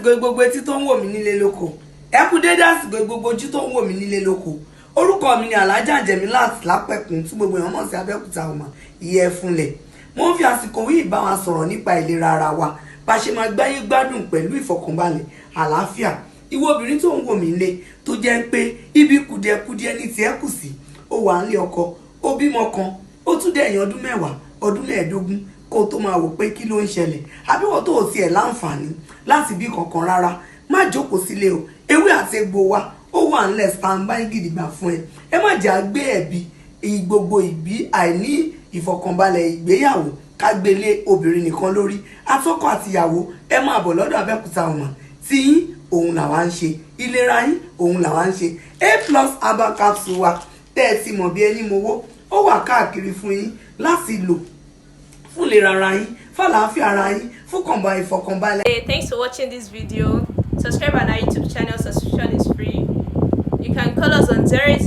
Àsìkò gbogbo etí tó ń wò mí nílé lóko, ẹ kú dédé àsìkò gbogbo ojú tó ń wò mí nílé lóko. Orúkọ mi ni Alhaja Jemilat Lápẹ̀kún, tí gbogbo èèyàn mọ̀ sí Abẹ́òkúta ọmọ Ìyẹ́fúnlẹ̀. Mo ń fi àsìkò yìí bá wa sọ̀rọ̀ nípa ìlera ara wa, bá ṣe máa gbáyé gbádùn pẹ̀lú ìfọ̀kànbalẹ̀, àlàáfíà. Ìwọ obìnrin tó ń wò mí lé, tó jẹ́ pé ibi kùdìẹ̀kudiẹ ní tiẹ̀ kù sí, ó wà nílé ọkọ, ó bímọ kan, ó tún dẹ̀yìn ọdún 10, ọdún 15, kó tó máa wò pé kí ló ń ṣẹlẹ̀, àbí wọ́n tó ò tiẹ̀ láǹfààní láti bí kankan rárá, má jókòó sílé o. Ewé àti egbò wa, ó wà ńlẹ̀ standby gidigba fún ẹ. Ẹ má jẹ́ àgbé ẹ̀bi gbogbo ìbí àìní ìfọ̀kànbalẹ̀ ìgbéyàwó ká gbélé obìnrin nìkan lórí. Atọ́kọ àtìyàwó, ẹ máa bọ̀ lọ́dọ̀ Abẹ́òkúta ọmọ tí yín, òun làwa ń ṣe. Ìlera yín, òun làwa ń ṣe. A Plus herbal capsule wa tẹ́ ẹ ti mọ̀ bí ẹni mowó, ó wà káàkiri fún yín láti lò fún ìlera ara yín, fàlàáfíà ara yín, fún kànbá ìfọ̀kànbalẹ̀. Hey, thanks for watching this video. Subscribe on our YouTube channel, subscription is free. You can call us on 00